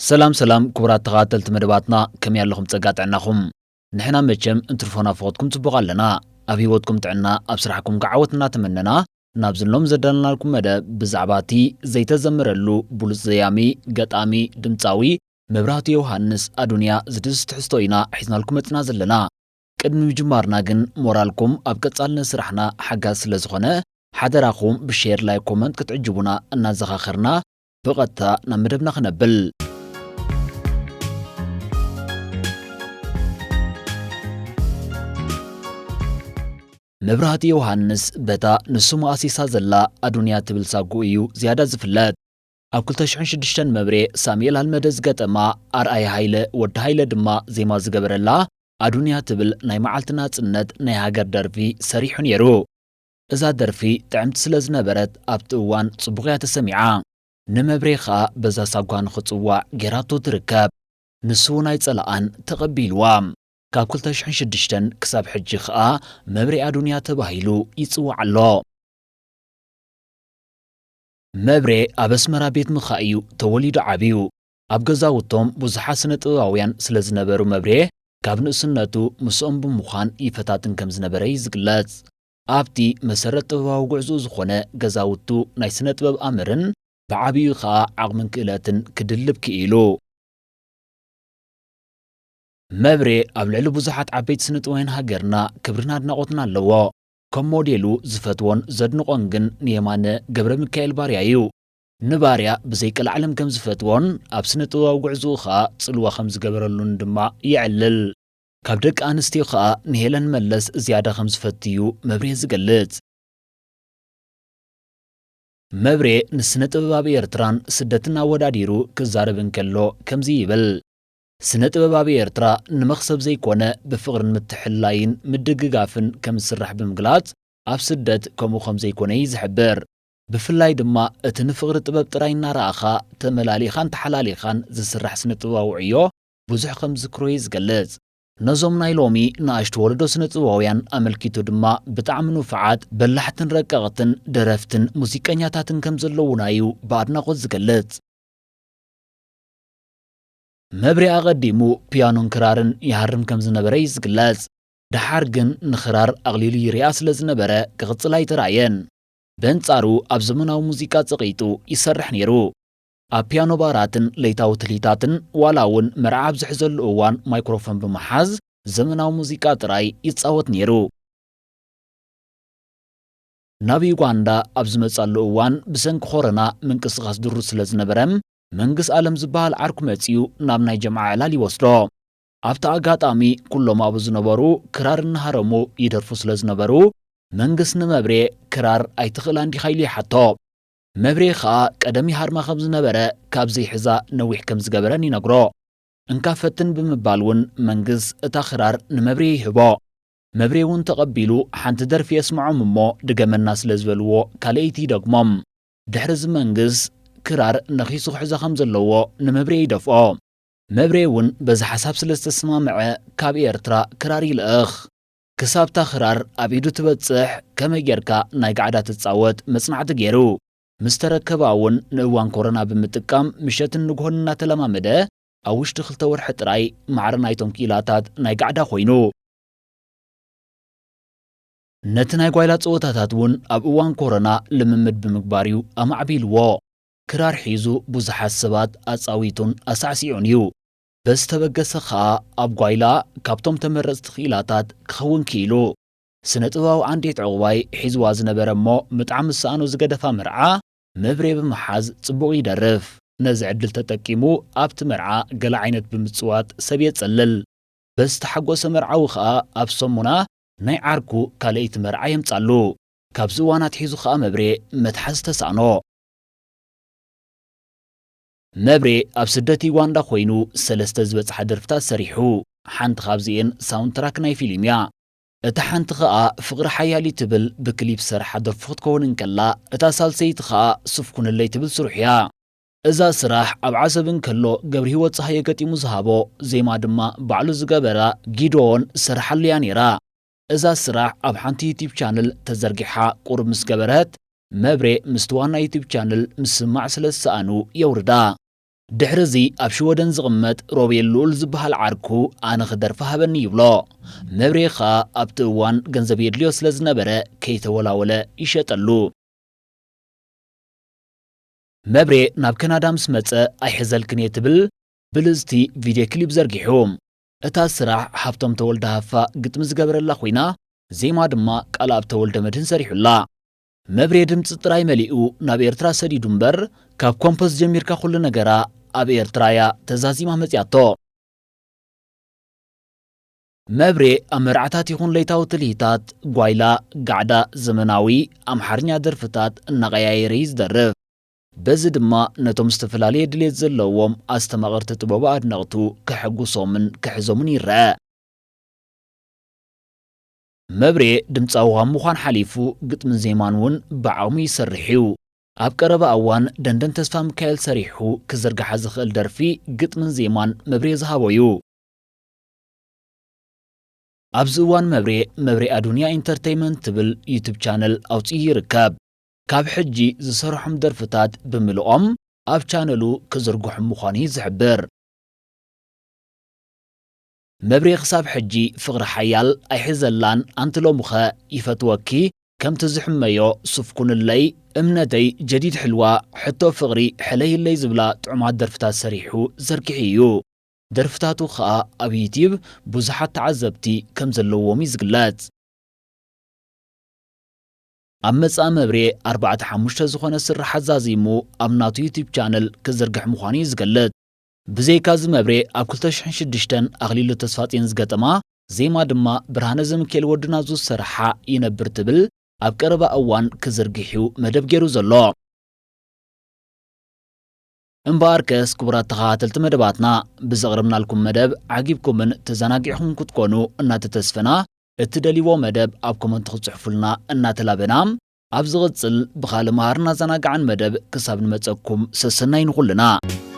ሰላም ሰላም ክቡራት ተኸታተልቲ መደባትና፣ ከመይ ኣለኹም? ጸጋ ጥዕናኹም? ንሕና መቸም እንትርፎ ናፍቖትኩም ጽቡቕ ኣለና። ኣብ ህይወትኩም ጥዕና፣ ኣብ ስራሕኩም ከዓ ዓወት እናተመነና፣ ናብዚ ሎም ዘዳለናልኩም መደብ ብዛዕባ እቲ ዘይተዘመረሉ ብሉጽ ዘያሚ፣ ገጣሚ፣ ድምጻዊ መብራህቱ ዮሃንስ ኣዱንያ ዝድህስስ ትሕዝቶ ኢና ሒዝናልኩም መጽና ዘለና። ቅድሚ ምጅማርና ግን ሞራልኩም ኣብ ቀጻልነት ስራሕና ሓጋዚ ስለ ዝኾነ ሓደራኹም ብሼር፣ ላይክ፣ ኮመንት ክትዕጅቡና እናዘኻኸርና ብቐጥታ ናብ መደብና ክነብል። መብራህቲ ዮሃንስ በታ ንስሙ ኣሲሳ ዘላ ኣዱንያ ትብል ሳጉኡ እዩ ዝያዳ ዝፍለጥ። ኣብ ክልተ ሽሕን ሽዱሽተን መብሬ ሳሙኤል ኣልመደ ዝገጠማ፣ ኣርኣያ ሃይለ ወዲ ሃይለ ድማ ዜማ ዝገበረላ ኣዱንያ ትብል ናይ መዓልቲ ናጽነት ናይ ሃገር ደርፊ ሰሪሑ ነይሩ። እዛ ደርፊ ጥዕምቲ ስለ ዝነበረት ኣብቲ እዋን ጽቡቕ እያ ተሰሚዓ። ንመብሬ ኸኣ በዛ ሳጓ ንኽጽዋዕ ጌራቶ ትርከብ። ንሱ እውን ኣይጸልኣን፣ ተቐቢልዋ። ካብ ክልተ ሽሕን ሽዱሽተን ክሳብ ሕጂ ኸኣ መብሬ ኣዱንያ ተባሂሉ ይጽዋዕ ኣሎ። መብሬ ኣብ ኣስመራ ቤት ምኽኣ እዩ ተወሊዱ ዓብዩ። ኣብ ገዛውቶም ብዙሓት ስነ ጥበባውያን ስለ ዝነበሩ መብሬ ካብ ንእስነቱ ምስኦም ብምዃን ይፈታትን ከም ዝነበረ እዩ ዝግለጽ። ኣብቲ መሰረት ጥበባዊ ጉዕዞኡ ዝኾነ ገዛውቱ ናይ ስነ ጥበብ ኣምርን ብዓብዩ ኸኣ ዓቕምን ክእለትን ክድልብ ክኢሉ። መብሬ ኣብ ልዕሊ ብዙሓት ዓበይቲ ስነ ጥበባውያን ሃገርና ክብርን ኣድናቖትን ኣለዎ። ከም ሞዴሉ ዝፈትዎን ዘድንቖን ግን ንየማነ ገብረ ሚካኤል ባርያ እዩ። ንባርያ ብዘይ ቀልዓለም ከም ዝፈትዎን ኣብ ስነ ጥበባዊ ጉዕዞኡ ኸኣ ጽልዋ ከም ዝገበረሉን ድማ የዕልል። ካብ ደቂ ኣንስትዮ ኸኣ ንሄለን መለስ ዝያዳ ከም ዝፈቱ እዩ መብሬ ዝገልጽ። መብሬ ንስነ ጥበብ ኣብ ኤርትራን ስደትን ኣወዳዲሩ ክዛረብ እንከሎ ከምዚ ይብል። ስነ ጥበብ ኣብ ኤርትራ ንመኽሰብ ዘይኮነ ብፍቕርን ምትሕልላይን ምድግጋፍን ከም ዝስራሕ ብምግላጽ፣ ኣብ ስደት ከምኡ ከም ዘይኮነ እዩ ዝሕብር። ብፍላይ ድማ እቲ ንፍቕሪ ጥበብ ጥራይ እናረኣኻ ተመላሊኻን ተሓላሊኻን ዝስራሕ ስነ ጥበባዊ ዕዮ ብዙሕ ከም ዝዝክሮ እዩ ዝገልጽ። ነዞም ናይ ሎሚ ንኣሽቱ ወለዶ ስነ ጥበባውያን ኣመልኪቱ ድማ ብጣዕሚ ንፉዓት፣ በላሕትን ረቀቕትን ደረፍትን ሙዚቀኛታትን ከም ዘለዉና እዩ ብኣድናቖት ዝገልጽ። መብሬ ኣቐዲሙ ፒያኖን ክራርን ይሃርም ከም ዝነበረ እዩ ዝግለጽ። ደሓር ግን ንኽራር ኣቕሊሉ ይሪኣ ስለ ዝነበረ ክቕጽል ኣይተራእየን። በንጻሩ ኣብ ዘመናዊ ሙዚቃ ጸቒጡ ይሰርሕ ነይሩ። ኣብ ፒያኖ ባራትን ለይታዊ ትልሂታትን ዋላ እውን መርዓ ኣብ ዝሕዘሉ እዋን ማይክሮፎን ብምሓዝ ዘመናዊ ሙዚቃ ጥራይ ይጻወት ነይሩ። ናብ ዩጋንዳ ኣብ ዝመጻሉ እዋን ብሰንኪ ኮሮና ምንቅስቓስ ድሩት ስለ ዝነበረ መንግስ ኣለም ዝበሃል ዓርኩ መጺኡ ናብ ናይ ጀምዓ ዕላል ይወስዶ። ኣብቲ ኣጋጣሚ ኩሎም ኣብኡ ዝነበሩ ክራር እናሃረሙ ይደርፉ ስለ ዝነበሩ መንግስ ንመብሬ ክራር ኣይትኽእላን ዲኻ ኢሉ ይሓቶ። መብሬ ኸኣ ቀደም ይሃርማ ከም ዝነበረ ካብ ዘይሕዛ ነዊሕ ከም ዝገበረን ይነግሮ። እንካ ፈትን ብምባል እውን መንግስ እታ ክራር ንመብሬ ይህቦ። መብሬ እውን ተቐቢሉ ሓንቲ ደርፊ የስምዖም እሞ ድገመና ስለ ዝበልዎ ካልኣይቲ ይደግሞም። ድሕሪ እዚ መንግስ ክራር ነኺሱ ክሕዛ ከም ዘለዎ ንመብሬ ይደፍኦ። መብሬ እውን በዚ ሓሳብ ስለ ዝተሰማምዐ ካብ ኤርትራ ክራር ይልእኽ። ክሳብታ ክራር ኣብ ኢዱ ትበጽሕ ከመይ ጌርካ ናይ ጋዕዳ ትጻወት መጽናዕቲ ገይሩ። ምስ ተረከባ እውን ንእዋን ኮሮና ብምጥቃም ምሸትን ንግሆን እናተለማመደ ኣብ ውሽጢ ክልተ ወርሒ ጥራይ ማዕረ ናይቶም ክኢላታት ናይ ጋዕዳ ኮይኑ። ነቲ ናይ ጓይላ ጸወታታት እውን ኣብ እዋን ኮሮና ልምምድ ብምግባር እዩ ኣማዕቢልዎ። ክራር ሒዙ ብዙሓት ሰባት ኣጻዊቱን ኣሳዕሲዑን እዩ። በዚ ተበገሰ ኸኣ ኣብ ጓይላ ካብቶም ተመረጽቲ ክኢላታት ክኸውን ክኢሉ። ስነ ጥበባዊ ዓንዴት ዕቑባይ ሒዝዋ ዝነበረ እሞ ምጥዓም ዝሰኣኖ ዝገደፋ መርዓ መብሬ ብምሓዝ ጽቡቕ ይደርፍ። ነዚ ዕድል ተጠቂሙ ኣብቲ መርዓ ገለ ዓይነት ብምጽዋት ሰብ የጸልል። በዚ ዝተሓጎሰ መርዓዊ ኸኣ ኣብ ሰሙና ናይ ዓርኩ ካልኣይቲ መርዓ የምጻሉ። ካብዚ እዋን ኣትሒዙ ኸኣ መብሬ መትሓዚ ተሳእኖ። መብሬ ኣብ ስደት ዩጋንዳ ኮይኑ ሰለስተ ዝበጽሓ ደርፍታት ሰሪሑ። ሓንቲ ካብዚኤን ሳውንድ ትራክ ናይ ፊልም እያ። እታ ሓንቲ ኸኣ ፍቕሪ ሓያል እዩ ትብል ብክሊፕ ዝሰርሓ ደርፊ ክትከውን እንከላ፣ እታ ሳልሰይቲ ኸኣ ሱፍ ኩንለይ ትብል ስርሑ እያ። እዛ ስራሕ ኣብ ዓሰብ እንከሎ ገብረሂወት ጸሃየ ገጢሙ ዝሃቦ፣ ዜማ ድማ ባዕሉ ዝገበራ ጊዶን ዝሰርሓሉ እያ ነይራ። እዛ ስራሕ ኣብ ሓንቲ ዩቲብ ቻነል ተዘርጊሓ ቁሩብ ምስ ገበረት፣ መብሬ ምስቲ ዋና ዩቲብ ቻነል ምስማዕ ስለ ዝሰኣኑ የውርዳ። ድሕሪ እዚ ኣብ ሽወደን ዝቕመጥ ሮቤል ልኡል ዝበሃል ዓርኩ ኣነ ክደርፊ ሃበኒ ይብሎ። መብሬ ኸኣ ኣብቲ እዋን ገንዘብ የድልዮ ስለ ዝነበረ ከይተወላወለ ይሸጠሉ። መብሬ ናብ ከናዳ ምስ መጸ ኣይሕዘልክን እየ ትብል ብልጽቲ ቪድዮ ክሊፕ ዘርጊሑ። እታ ስራሕ ሃብቶም ተወልደ ሃፋ ግጥሚ ዝገበረላ ኮይና፣ ዜማ ድማ ቃልኣብ ተወልደ መድህን ሰሪሑላ። መብሬ ድምጺ ጥራይ መሊኡ ናብ ኤርትራ ሰዲዱ እምበር፣ ካብ ኮምፖዝ ጀሚርካ ኩሉ ነገራ ኣብ ኤርትራ እያ ተዛዚማ መጺኣቶ። መብሬ ኣብ መርዓታት ይኹን ለይታዊ ትልሂታት ጓይላ፣ ጋዕዳ፣ ዘመናዊ፣ ኣምሓርኛ ደርፍታት እናቐያየረ እዩ ዝደርፍ። በዚ ድማ ነቶም ዝተፈላለየ ድሌት ዘለዎም ኣስተማቐርቲ ጥበቡ ኣድነቕቱ ከሐጉሶምን ክሕዞምን ይረአ። መብሬ ድምጻዊ ካብ ምዃን ሓሊፉ ግጥምን ዜማን እውን ብዓቕሙ ይሰርሕ እዩ። ኣብ ቀረባ እዋን ደንደን ተስፋ ሚካኤል ሰሪሑ ክዝርግሓ ዝኽእል ደርፊ ግጥምን ዜማን መብሬ ዝሃቦ እዩ። ኣብዚ እዋን መብሬ፣ መብሬ ኣዱንያ ኢንተርተይመንት ትብል ዩቱብ ቻነል ኣውጺኡ ይርከብ። ካብ ሕጂ ዝሰርሖም ደርፍታት ብምልኦም ኣብ ቻነሉ ክዝርግሑ ምዃኑ እዩ ዝሕብር። መብሬ ክሳብ ሕጂ ፍቕሪ ሓያል ኣይሕዘላን ኣንቲ ሎምኸ ይፈትወኪ ከምቲ ዝሕመዮ ሱፍ ኩንለይ እምነተይ ጀዲድ ሕልዋ ሕቶ ፍቕሪ ሕለይለይ ዝብላ ጥዑማት ደርፍታት ሰሪሑ ዘርጊሑ እዩ። ደርፍታቱ ኸኣ ኣብ ዩትዩብ ብዙሓት ተዓዘብቲ ከም ዘለዎም እዩ ዝግለጽ። ኣብ መጻኢ መብሬ ኣርባዕተ ሓሙሽተ ዝኾነ ስርሓት ዛዚሙ ኣብ ናቱ ዩትዩብ ቻነል ክዝርግሕ ምዃኑ እዩ ዝገልጽ። ብዘይካዚ መብሬ ኣብ ክልተ ሽሕን ሽዱሽተን ኣኽሊሉ ተስፋጽዮን ዝገጠማ ዜማ ድማ ብርሃነ ዘሚካኤል ወዲ ናዙ ዝሰርሓ ይነብር ትብል ኣብ ቀረባ እዋን ክዝርግሕ እዩ መደብ ገይሩ ዘሎ። እምበኣርከስ ክቡራት ተኸታተልቲ መደባትና ብዘቕረብናልኩም መደብ ዓጊብኩምን ተዘናጊዕኹም ክትኮኑ እናተተስፈና እትደልይዎ መደብ ኣብ ኮመንት ክትጽሕፉልና እናተላበና ኣብ ዝቕጽል ብኻልእ መሃርን ኣዘናጋዕን መደብ ክሳብ ንመጸኩም ሰሰናይ ንኹልና።